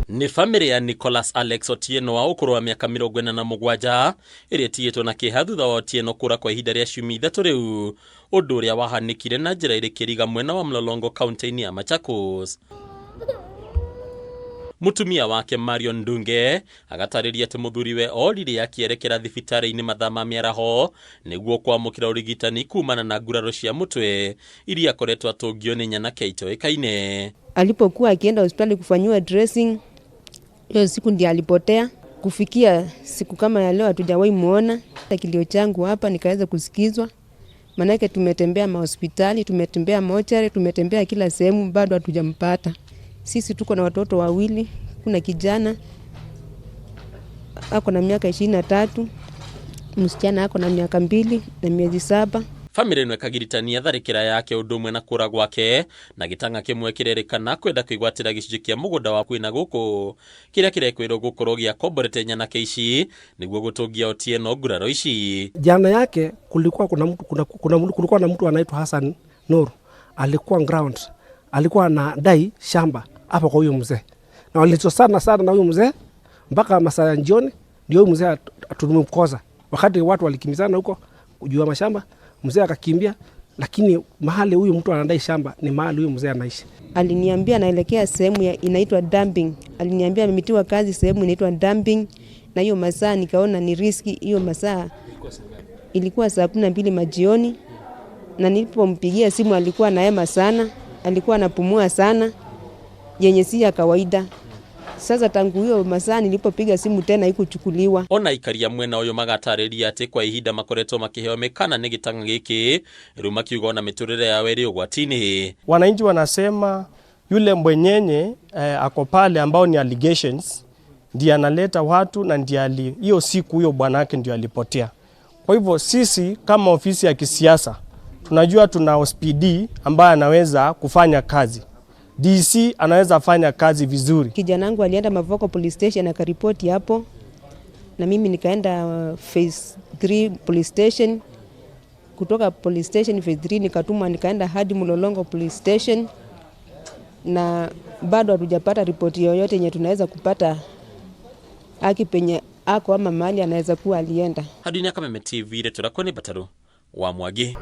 Nĩ bamĩrĩ ya Nicholas Alex Otieno wa ũkũrũ wa mĩaka 47 ĩrĩa ĩtigĩtwo na kĩeha thutha wa Otieno kũra kwa ihinda rĩa ciumia 3 rĩu, ũndũ ũrĩa wahanĩkire na njĩra ĩrĩ kĩriga mwena wa Mlolongo kaunti-inĩ ya Machakos. Mũtumia wake Marion Ndunge agatarĩria atĩ mũthuriwe orire akĩerekera thibitarĩ-inĩ mathaa ma mĩaraho nĩguo kwamũkĩra ũrigitani kumana na nguraro cia mũtwe iria akoretwo atũngio nĩ nyanake itoĩkaine. Alipokuwa akienda hospitali kufanyiwa dressing, hiyo siku ndiye alipotea. Kufikia siku kama ya leo hatujawahi muona. Kilio changu hapa nikaweza kusikizwa, manake tumetembea mahospitali, tumetembea mochari, tumetembea kila sehemu, bado hatujampata. Sisi tuko na watoto wawili, kuna kijana ako na miaka 23, msichana ako na miaka 2 na miezi 7. Bamĩrĩ ĩno ĩkagiritania tharĩkĩra yake ũndũ ũmwe na kũra gwake na gĩtang'a kĩmwe kĩrerĩkana kwenda kwĩgwatĩra gĩcunjĩ kĩa mũgũnda wa kwĩna gũkũ kĩrĩa kĩrekwĩrwo gũkorwo gĩakomborete nyanake ici nĩguo gũtũngia Otieno nguraro ici. Jana yake kulikuwa kuna mtu, kuna, kuna, kulikuwa na mtu anaitwa Hassan Nur, alikuwa ground, alikuwa anadai shamba hapo kwa huyo mzee, na walizozana sana na huyo mzee mpaka masaa ya jioni, ndio huyo mzee tulimkosa. Wakati watu walikimbizana huko juu ya mashamba, mzee akakimbia, lakini mahali huyu mtu anadai shamba ni mahali huyu mzee anaishi. Aliniambia naelekea sehemu ya inaitwa dumping. Aliniambia amemitiwa kazi sehemu inaitwa dumping, na hiyo masaa nikaona ni risk. Hiyo masaa ilikuwa saa 12 majioni, na nilipompigia simu alikuwa anahema sana, alikuwa anapumua sana yenye si ya kawaida. Sasa tangu hiyo masaa nilipopiga simu tena ikuchukuliwa. Ona ikaria mwena ũyũ magatarĩria atĩ kwa ihinda makoretwo makĩheo mĩkana nĩ gĩtang'a gĩkĩ rĩu makiuga ona mĩtũrĩre yao ĩrĩ ũgwati-inĩ. Wananchi wanasema yule mwenyenye ako pale ambao ni allegations ndiye analeta watu na ndiye hiyo siku huyo bwanake ndio alipotea. Kwa hivyo sisi kama ofisi ya kisiasa tunajua tuna OCPD ambaye anaweza kufanya kazi. DC anaweza fanya kazi vizuri. Kijana wangu alienda Mavoko Police Station akaripoti hapo, na mimi nikaenda Phase 3 Police Station. Kutoka Police Station Phase 3 nikatumwa nikaenda hadi Mlolongo Police Station, na bado hatujapata ripoti yoyote yenye tunaweza kupata haki penye ako ama mahali anaweza kuwa alienda. Hadi ni Kameme TV, retora kwa ni Bataru wa Mwagi.